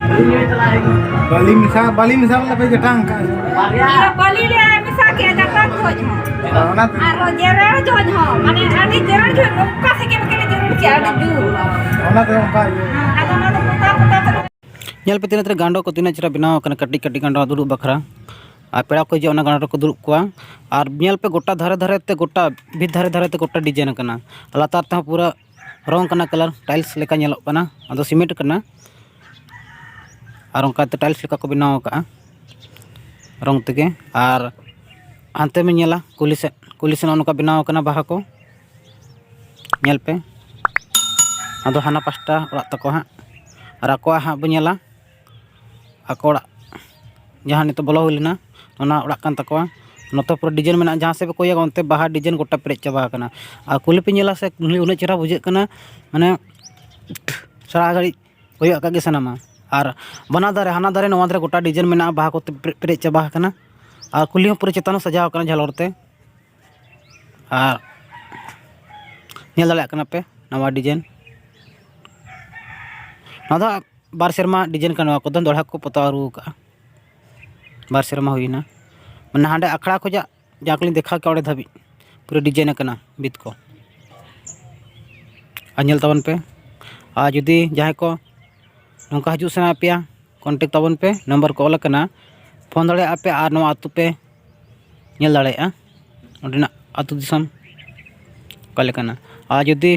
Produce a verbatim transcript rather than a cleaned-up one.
ᱵᱟᱹᱞᱤ ᱢᱮᱥᱟ, ᱵᱟᱹᱞᱤ ᱢᱮᱥᱟ ᱞᱮ ᱯᱮ ᱡᱟᱴᱟᱝ ᱠᱟᱜᱼᱟ᱾ ᱤᱭᱟᱹ ᱵᱟᱹᱞᱤ ᱞᱮ ᱢᱮᱥᱟ ᱠᱮᱜᱼᱟ ᱡᱟᱴᱟᱝ ᱡᱚᱦᱚᱜ ᱦᱚᱸ᱾ ᱚᱱᱟᱛᱮ ᱟᱨᱦᱚᱸ ᱡᱮᱨᱮᱲ ᱡᱚᱦᱚᱜ ᱦᱚᱸ, ᱢᱟᱱᱮ ᱟᱹᱰᱤ ᱡᱮᱨᱮᱲ ᱡᱚᱦᱚᱜ ᱱᱚᱝᱠᱟ ᱥᱮ ᱪᱮᱫ ᱞᱮᱠᱟ ᱞᱮ ᱡᱮᱨᱮᱲ ᱠᱮᱜᱼᱟ, ᱟᱹᱰᱤ ᱡᱳᱨ᱾ ᱚᱱᱟᱛᱮ ᱚᱱᱠᱟ ᱤᱭᱟᱹ᱾ ᱦᱮᱸ, ᱟᱫᱚ ᱚᱱᱟ ᱫᱚ ᱯᱚᱛᱟᱣ ᱯᱚᱛᱟᱣ ᱛᱮ ᱧᱮᱞ ᱯᱮ ᱛᱤᱱᱟᱹᱜ ᱪᱮᱦᱨᱟ ᱜᱟᱸᱰᱚ ᱠᱚ ᱛᱤᱱᱟᱹᱜ ᱪᱮᱦᱨᱟ ᱵᱮᱱᱟᱣ ᱟᱠᱟᱱᱟ, ᱠᱟᱹᱴᱤᱡ ᱠᱟᱹᱴᱤᱡ ᱜᱟᱸᱰᱚ ᱫᱩᱲᱩᱵ ᱵᱟᱠᱷᱨᱟ᱾ ᱟᱨ ᱯᱮᱲᱟ ᱠᱚ ᱦᱤᱡᱩᱜᱼᱟ, ᱚᱱᱟ ᱜᱟᱸᱰᱚ ᱨᱮᱠᱚ ᱫᱩᱲᱩᱵ ᱠᱚᱣᱟ᱾ ᱟᱨ ᱧᱮᱞ ᱯᱮ ᱜᱚᱴᱟ ᱫᱷᱟᱨᱮ ᱫᱷᱟᱨᱮ ᱛᱮ, ᱜᱚᱴᱟ ᱵᱷᱤᱛ ᱫᱷᱟᱨᱮ ᱫᱷᱟᱨᱮ ᱛᱮ ᱜᱚᱴᱟ ᱰᱤᱡᱟᱭᱤᱱ ᱟᱠᱟᱱᱟ᱾ ᱞᱟᱛᱟᱨ ᱛᱮᱦᱚᱸ ᱯᱩᱨᱟᱹ ᱨᱚᱝ ᱠᱟᱱᱟ, ᱠᱟᱞᱟᱨ ᱴᱟᱭᱤᱞᱥ ᱞᱮᱠᱟ ᱧᱮᱞᱚᱜ ᱠᱟᱱᱟ, ᱟᱫᱚ ᱥᱤᱢᱮᱱᱴ ᱠᱟᱱᱟ᱾ ᱟᱨ ᱚᱱᱠᱟᱛᱮ ᱴᱟᱭᱤᱞᱥ ᱞᱮᱠᱟ ᱠᱚ ᱵᱮᱱᱟᱣ ᱟᱠᱟᱫᱼᱟ ᱨᱚᱝ ᱛᱮᱜᱮ᱾ ᱟᱨ ᱦᱟᱱᱛᱮ ᱵᱮᱱ ᱧᱮᱞᱟ ᱠᱩᱞᱦᱤ ᱥᱮᱫ, ᱠᱩᱞᱦᱤ ᱥᱮᱫ ᱱᱚᱜᱼᱚ ᱱᱚᱝᱠᱟ ᱵᱮᱱᱟᱣ ᱟᱠᱟᱱᱟ ᱵᱟᱦᱟ ᱠᱚ᱾ ᱧᱮᱞ ᱯᱮ, ᱟᱫᱚ ᱦᱟᱱᱟ ᱯᱟᱥᱴᱟ ᱚᱲᱟᱜ ᱛᱟᱠᱚ ᱦᱟᱸᱜ᱾ ᱟᱨ ᱟᱠᱚᱣᱟᱜ ᱦᱟᱸᱜ ᱵᱚᱱ ᱧᱮᱞᱟ, ᱟᱠᱚ ᱚᱲᱟᱜ ᱡᱟᱦᱟᱸ ᱱᱤᱛᱚᱜ ᱵᱚᱞᱚ ᱦᱩᱭ ᱞᱮᱱᱟ, ᱚᱱᱟ ᱚᱲᱟᱜ ᱠᱟᱱ ᱛᱟᱠᱚᱣᱟ᱾ ᱱᱚᱛᱮ ᱯᱩᱨᱟᱹ ᱰᱤᱡᱟᱭᱤᱱ ᱢᱮᱱᱟᱜᱼᱟ, ᱡᱟᱦᱟᱸ ᱥᱮᱫ ᱯᱮ ᱠᱚᱭᱚᱜᱟ ᱚᱱᱛᱮ ᱵᱟᱦᱟ ᱰᱤᱡᱟᱭᱤᱱ ᱜᱚᱴᱟ ᱯᱮᱨᱮᱡ ᱪᱟᱵᱟ ᱟᱠᱟᱱᱟ᱾ ᱟᱨ ᱠᱩᱞᱦᱤ ᱯᱮ ᱧᱮᱞᱟ ᱥᱮ, ᱠᱩᱞᱦᱤ ᱩᱱᱟᱹᱜ ᱪᱮᱦᱨᱟ ᱵᱩᱡᱷᱟᱹᱜ ᱠᱟᱱᱟ, ᱢᱟᱱᱮ ᱥᱟᱨᱟ ᱜᱷᱟᱹᱲᱤᱡ ᱠᱚᱭᱚᱜ ᱟᱠᱟᱫ ᱜᱮ ᱥᱟᱱᱟᱢᱟ᱾ ᱟᱨ ᱵᱟᱱᱟ ᱫᱷᱟᱨᱮ, ᱦᱟᱱᱟ ᱫᱷᱟᱨᱮ ᱱᱚᱣᱟ ᱫᱷᱟᱨᱮ ᱜᱚᱴᱟ ᱰᱤᱡᱟᱭᱤᱱ ᱢᱮᱱᱟᱜᱼᱟ, ᱵᱟᱦᱟ ᱠᱚᱛᱮ ᱯᱮᱨᱮᱡ, ᱯᱮᱨᱮᱡ ᱪᱟᱵᱟ ᱟᱠᱟᱱᱟ᱾ ᱟᱨ ᱠᱩᱞᱦᱤ ᱦᱚᱸ ᱯᱩᱨᱟᱹ ᱪᱮᱛᱟᱱ ᱦᱚᱸ ᱥᱟᱡᱟᱣ ᱟᱠᱟᱱᱟ ᱡᱷᱟᱞᱚᱨ ᱛᱮ᱾ ᱟᱨ ᱧᱮᱞ ᱫᱟᱲᱮᱭᱟᱜ ᱠᱟᱱᱟ ᱯᱮ ᱱᱟᱣᱟ ᱰᱤᱡᱟᱭᱤᱱ᱾ ᱱᱚᱣᱟ ᱫᱚ ᱵᱟᱨ ᱥᱮᱨᱢᱟ ᱰᱤᱡᱟᱭᱤᱱ ᱠᱟᱱᱟ, ᱱᱚᱣᱟ ᱠᱚᱫᱚ ᱫᱚᱦᱲᱟ ᱠᱚ ᱯᱚᱛᱟᱣ ᱟᱹᱨᱩ ᱟᱠᱟᱫᱼᱟ᱾ ᱵᱟᱨ ᱥᱮᱨᱢᱟ ᱦᱩᱭᱱᱟ, ᱢᱟᱱᱮ ᱦᱟᱸᱰᱮ ᱟᱠᱷᱲᱟ ᱠᱷᱚᱱᱟᱜ ᱡᱟᱦᱟᱸ ᱠᱚᱞᱤᱧ ᱫᱮᱠᱷᱟᱣ ᱠᱮᱫ ᱚᱸᱰᱮ ᱫᱷᱟᱹᱵᱤᱡ ᱯᱩᱨᱟᱹ ᱰᱤᱡᱟᱭᱤᱱ ᱟᱠᱟᱱᱟ ᱵᱷᱤᱛ ᱠᱚ᱾ ᱟᱨ ᱧᱮᱞ ᱛᱟᱵᱚᱱ ᱯᱮ, ᱟᱨ ᱡᱩᱫᱤ ᱡᱟᱦᱟᱸᱭ ᱠᱚ ᱱᱚᱝᱠᱟ ᱦᱤᱡᱩᱜ ᱥᱟᱱᱟᱭᱮᱫ ᱯᱮᱭᱟ, ᱠᱚᱱᱴᱮᱠᱴ ᱛᱟᱵᱚᱱ ᱯᱮ, ᱱᱚᱢᱵᱚᱨ ᱠᱚ ᱚᱞ ᱟᱠᱟᱱᱟ, ᱯᱷᱳᱱ ᱫᱟᱲᱮᱭᱟᱜᱼᱟ ᱯᱮ ᱟᱨ ᱱᱚᱣᱟ ᱟᱹᱛᱩ ᱯᱮ ᱧᱮᱞ ᱫᱟᱲᱮᱭᱟᱜᱼᱟ, ᱚᱸᱰᱮᱱᱟᱜ ᱟᱹᱛᱩ ᱫᱤᱥᱚᱢ ᱚᱠᱟ ᱞᱮᱠᱟᱱᱟ᱾ ᱟᱨ ᱡᱩᱫᱤ